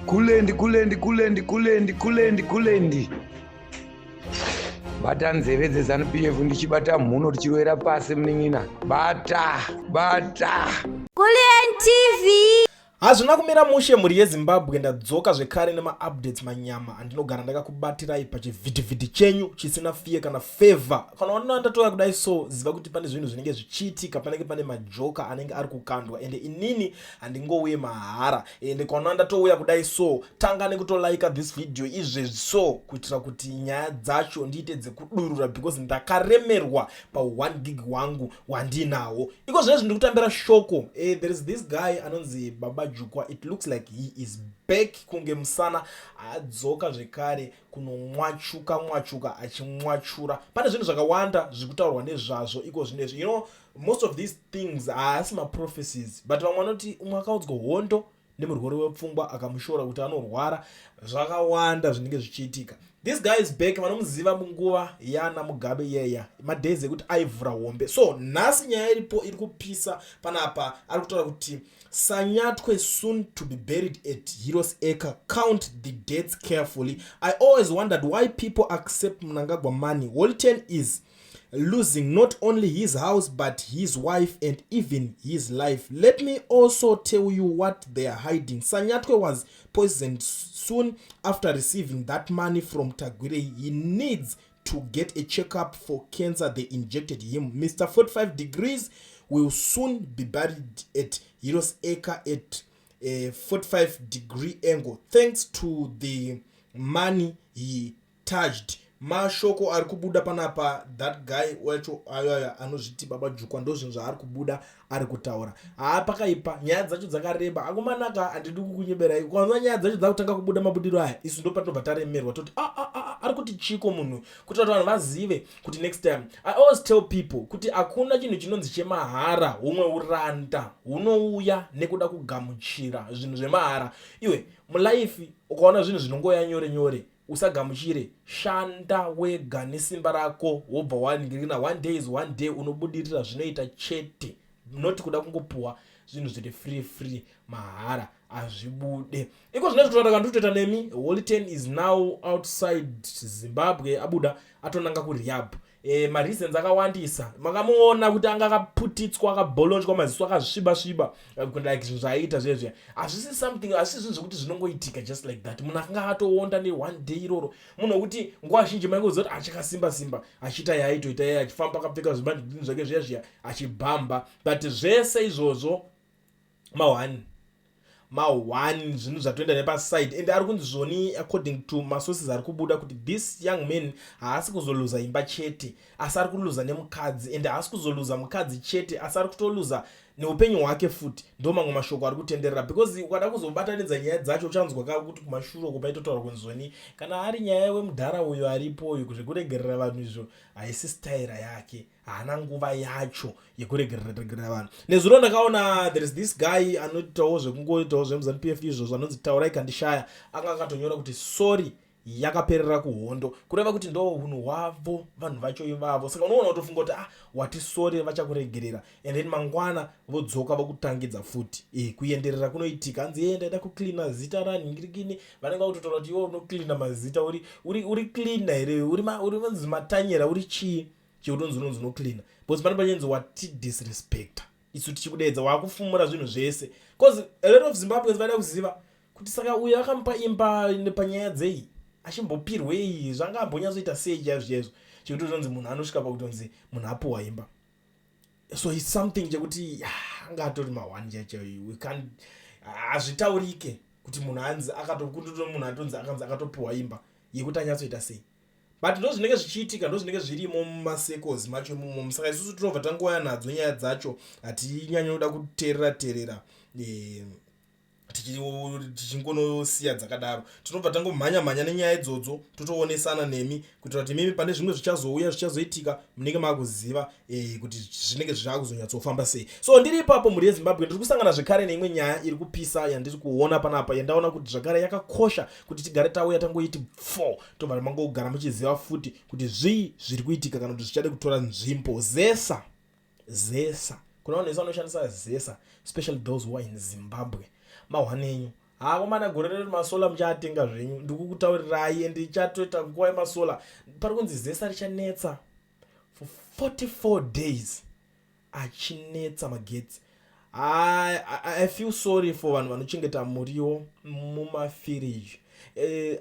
Kulendi, kulendi, kulendi, kulendi, kulendi, kulendi. Bata nzeve dzeZanu PF ndichibata mhuno tichirovera pasi munin'ina. Bata, bata. Kulliant TV. Hazvina kumira mushe mhuri yeZimbabwe, ndadzoka zvekare nemaupdates manyama andinogara ndakakubatirai pachivhitivhiti chenyu chisina fiye kana favor. Kana waona ndatouya kudai so, ziva kuti pane zvinhu zvinenge zvichiitika, panenge pane majoka anenge ari kukandwa, ende inini handingouye mahara. Ende kana ndatouya kudai so, tanga nekutolaika this video izvezvi so, kuitira kuti nyaya dzacho ndiite dzekudurura, because ndakaremerwa pa1 gig wangu wandinawo iko zvinezvi. Ndiri kutambira shoko, there is this guy anonzi Baba Jukwa. It looks like he is back, kunge musana adzoka zvekare kunomwachuka mwachuka achimwachura. Pane zvinhu zvakawanda zviri kutaurwa nezvazvo iko zvinezvi. Most of these things haasi maprophecies, but vamwe vanoti umwe akaudzwa hondo nemurwere wepfungwa akamushora kuti anorwara. Zvakawanda zvinenge zvichiitika. This guy is back. Vanomuziva munguva yana Mugabe iyaya, madays ekuti aivhura hombe. So nhasi nyaya iripo iri kupisa panapa, ari kutaura kuti Sanyatwe soon to be buried at Heroes Acre. Count the dates carefully. I always wondered why people accept Mnangagwa money. Holy Ten is losing not only his house but his wife and even his life. Let me also tell you what they are hiding. Sanyatwe was poisoned soon after receiving that money from Tagwirei. He needs to get a checkup for cancer they injected him. Mr 45 Degrees will soon be buried at Heroes Acre at a 45-degree angle, thanks to the money he touched. Mashoko ari kubuda panapa, that guy wacho ayoayo anozviti Baba Jukwa, ndo zvinhu zvaari kubuda ari kutaura. Haa, pakaipa, nyaya dzacho dzakareba akomanaka, handidi kukunyeberai. Ukaona nyaya dzacho dzakutanga kubuda mabudiro aya, isu ndo patinobva taremerwa, toti ah, ah, ah, ari kuti chiko munhu, kuitira kuti vanhu vazive kuti next time. I always tell people kuti hakuna chinhu chinonzi chemahara. Humwe uranda hunouya nekuda kugamuchira zvinhu zvemahara. Iwe mulife ukaona zvinhu zvinongoya nyore nyore, usagamuchire. Shanda wega nesimba rako, wobva waningirina. One day is one day, unobudirira, zvinoita chete. Noti kuda kungopuwa zvinhu zviri free free mahara, hazvibude. Iko zvino zvitotaura kandikutoita nemi, Holy Ten is now outside Zimbabwe, abuda atonanga kurehab. Mareasons akawandisa. Makamuona kuti anga akaputitswa, akabholonjwa maziso, akazvisviba sviba, like zvinhu zvaiita zvezviya hazvisi something, hazvisi zvinhu zvekuti zvinongoitika just like that. Munhu akanga atoonda neone day iroro, munhu wekuti nguva zhinji maingoziva kuti achakasimba simba, achiita yaaitoita iye, achifamba akapfeka zvibandini zvake zviya zviya, achibhamba. But zvese izvozvo ma1 ma1, zvinhu zvatoenda nepaside. And ari kunzi zvoni, according to masources ari kubuda, kuti this young man haasi kuzoluza imba chete, asi ari kuluza nemukadzi. And haasi kuzoluza mukadzi chete, asi ari kutoluza neupenyu hwake futi. Ndo mamwe mashoko ari kutenderera, because ukada kuzobatanidza nyaya dzacho, uchanzwa ka kuti kumashure uko paitotaura kunzoni kana ari nyaya wemudhara uyo aripo uyu, zvekuregerera vanhu izvo haisi staira yake, haana nguva yacho yekuregerera regerera vanhu. Nezuro ndakaona there is this guy anoitawo zvekungoitawo zvemuZanu PF izvozvo, anonzi Taurai Kandishaya, anga akatonyora kuti sorry yakaperera kuhondo, kureva kuti ndo unhu hwavo vanhu vacho ivavo. Saka unoona kutofunga kuti, ah, wati sorry, vachakuregerera, and then mangwana vodzoka vokutangidza futi. Kuenderera kunoitika, hanzi ye ndaida kucleana zita ranhingirikini. Vanenge vakutotaura kuti iwe unocleana mazita, uri cleaner here? Uri vanzi matanyera, uri chii chekutonzi unonzi unocleana? Because pane pachinzi watidisrespecta isu tichikudedza, wakufumura zvinhu zvese. Because a lot of Zimbabweans vaida kuziva kuti saka uyo akamupa imba panyaya dzei, achimbopirwei, zvanga ambonyatsoita sei chaizvo chaizvo, chekuti utonzi munhu anosvika pakutonzi munhu apuhwa imba. So its something chekuti, ah, anga atori ma1 chaicho. We can't, hazvitaurike kuti munhu anzi akatokutoto munhu atonzi akanzi akatopuhwa imba yekuti anyatsoita sei. But ndo zvinenge zvichiitika, ndo zvinenge zvirimo mumasekos macho imomo. Saka isusu tinobva tangoya nadzo nyaya dzacho, hatinyanyoda kuteerera teerera, tichingonosiya dzakadaro. Tinobva tangomhanya mhanya nenyaya idzodzo, totoonesana nemi kuitira kuti mimi pane zvimwe zvichazouya, zvichazoitika, munenge maakuziva kuti zvinenge zvakuzonyatsofamba sei. So ndiri ipapo, mhuri yeZimbabwe, ndiri kusangana zvekare neimwe nyaya iri kupisa yandiri kuona panapa, yandaona kuti zvakare yakakosha kuti tigare tauya tangoiti 4, tobva mangogara muchiziva futi kuti zvii zviri kuitika kana kuti zvichade kutora nzvimbo. ZESA, ZESA, kuna vanhu vese vanoshandisa ZESA, especially those who are in Zimbabwe, mahwane enyu. Hakomana, gore rero masolar muchaatenga zvenyu, ndikukutaurirai, ende ichatoita nguva yemasolar. Pari kunzi ZESA richanetsa for 44 days, achinetsa magetsi. I feel sorry for vanhu vanochengeta muriwo mumafiriji.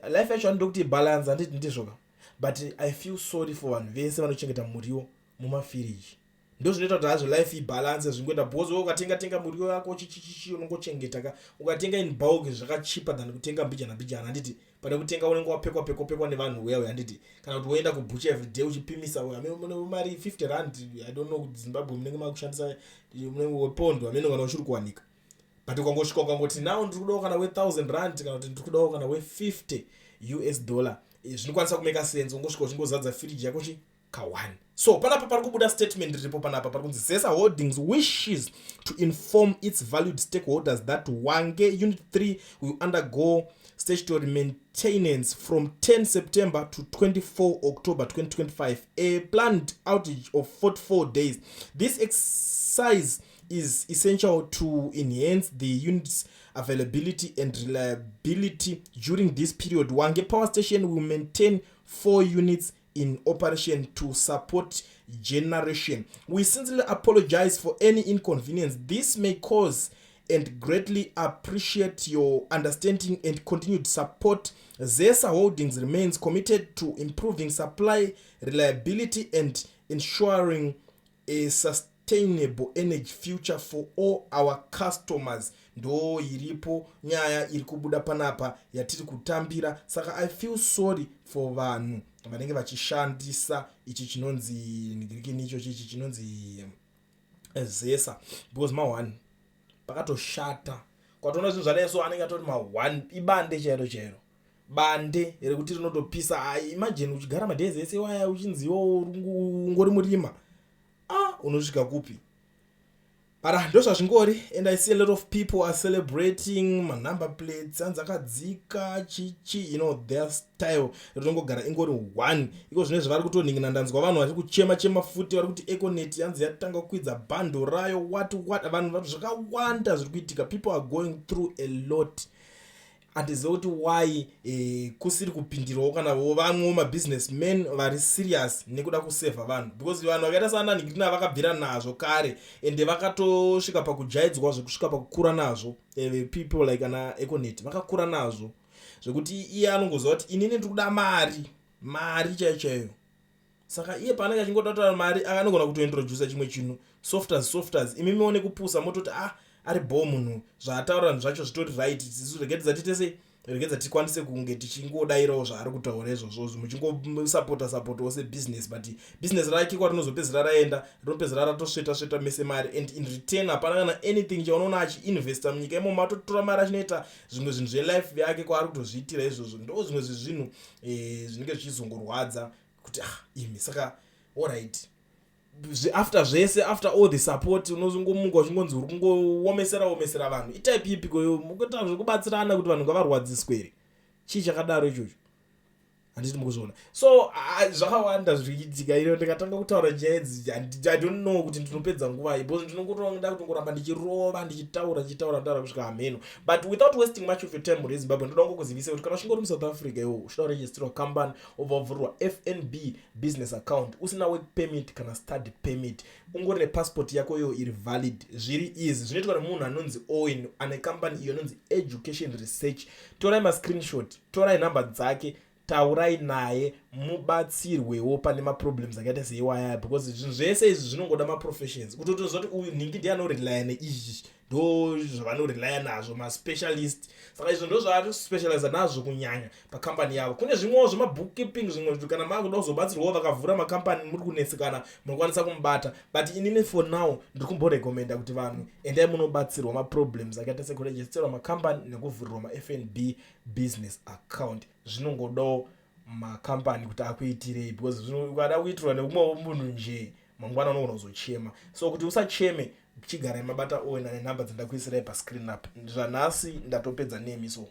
Life yacho anoda kuti ibalance, handiti ndizvoka? But I feel sorry for vanhu vese vanochengeta muriwo mumafiriji. Ndo zvinoita kuti hazvo life ibalance, zvingoita, because ukatenga tenga muriwo yako chichichichi, unongochengeta ka. Ukatenga in bulk zvakachipa than kutenga mbijana mbijana, handiti? Pane kutenga unenge wapekwa pekwa pekwa nevanhu uya uya, handiti? Kana kuti woenda kubhucha everyday uchipimisa mari 50 rand. I don't know kuti Zimbabwe munenge makushandisa munenge wepondo, hamene kana uchiri kuwanika, but ukangosvika ukangoti, "Now ndiri kudawo kana we1000 rand," kana kuti, "Ndiri kudawo kana we50 US dollar," zvinokwanisa kumake sense. Ungosvika uchingozadza firiji yako chi ka1. So panapa pari kubuda statement riripo panapa, pari kunzi, "ZESA Holdings wishes to inform its valued stakeholders that Hwange Unit 3 will undergo statutory maintenance from 10 September to 24 October 2025, a planned outage of 44 days. This exercise is essential to enhance the unit's availability and reliability. During this period, Hwange Power Station will maintain four units in operation to support generation. We sincerely apologize for any inconvenience this may cause and greatly appreciate your understanding and continued support. ZESA Holdings remains committed to improving supply reliability and ensuring a sustainable energy future for all our customers." Ndo iripo nyaya iri kubuda panapa yatiri kutambira. Saka I feel sorry for vanhu vanenge vachishandisa ichi chinonzi nigirikini, icho chichi chinonzi ZESA, because ma1 pakatoshata kwatoona zvinhu zvadai so, anenge atori ma1, ibande chairo chairo, bande rekuti rinotopisa. Imagine uchigara madays ese waya uchinziwo ungori murima. Ah, unosvika kupi? But ndo zvazvingori. And I see a lot of people are celebrating, manumber plates anzi akadzika, chichi, their style rinongogara ingori one. Iko zvino zvavari kutonhingina, ndanzwa vanhu vari kuchema chema futi, vari kuti Econet yanzi yatanga kukwidza bundle rayo, what what. Vanhu, zvakawanda zviri kuitika. People are going through a lot. Handiziva kuti why kusiri kupindirawo kana vamwewo mabusinessmen vari serious nekuda kusevha vanhu, because vanhu vakaita saananhingirina vakabvira nazvo kare, ende vakatosvika pakujaidzwa zvekusvika pakukura nazvo. People like ana Econet vakakura nazvo zvekuti iye anongoziva kuti inini ndiri kuda mari, mari chaiyo chaiyo. Saka iye paanenge achingoda kutaura mari, anogona kutointrodusa chimwe chinhu softers softers, imi mione kupusa, mototi, "Ah, ari bo munhu, zvaataura zvacho zvitori right." Isu regedza tiite sei, regedza tikwanise kunge tichingodayirawo zvaari kutaura izvozvozvo, muchingosapota sapotawo sebusiness. But business rake kwarinozopedzera raenda, rinopedzera ratosveta sveta mese mari, and in return hapana kana anything chaunoona achiinvesta munyika imomo. Atotora mari achinoita zvimwe zvinhu zvelife yake kwaari kutozviitira izvozvo. Ndo zvimwe zvezvinhu zvinenge zvichizongorwadza kuti, ah, imi, saka alright, after zvese, after all the support, unozongomuka uchingonzi uri kungoomesera omesera vanhu. Itype ipiko mukuita zvekubatsirana kuti vanhu ngavarwadziswe here? Chii chakadaro ichocho? Handiti mukuzviona? So zvakawanda zviri kuitika. Ino ndikatanga kutaura nyaya idzi, I don't know kuti ndinopedza nguvai, because ndinongotoda kutongoramba ndichirova, ndichitaura, ndichitaura, taura kusvika hameno. But without wasting much of your time, mhuri yeZimbabwe, ndoda kungokuzivisa kuti kana uchinge uri muSouth Africa, iwo uchida kuregisterwa company, obva wavhurirwa FNB business account, usina work permit kana study permit, ungori nepassport yako iyo iri valid, zviri easy. Zvinoitwa nemunhu anonzi Owen, ane company iyo inonzi Education Research. Torai mascreenshot, torai nhamba dzake, taurai naye, mubatsirwewo pane maproblems akaita seiwaya, because zvinhu zvese izvi zvinongoda maprofessions, kutotoziva kuti uyu nhingi ndiye anorelya neizvi, ndo zvavanorelya nazvo maspecialist. Saka izvo ndo zvaari kuspecializa nazvo kunyanya pakambani yavo. Kune zvimwewo zvemabookkeeping, zvimwe kuti kana makuda kuzobatsirwawo, vakavhura makambani, muri kunetsekana, munokwanisa kumubata. But inini for now ndiri kumborekomenda kuti vanhu endai munobatsirwa maproblems akaita sekuregisterwa makambani nekuvhurirwa maFNB business account. Zvinongodawo makambani kuti akuitirei, because ukada kuitirwa neumwewo munhu nje, mangwana unogona kuzochema. So kuti usacheme, chigarai mabata Owen nenhamba dzandakuisirai pascreen up. Zvanhasi ndatopedza nemi. So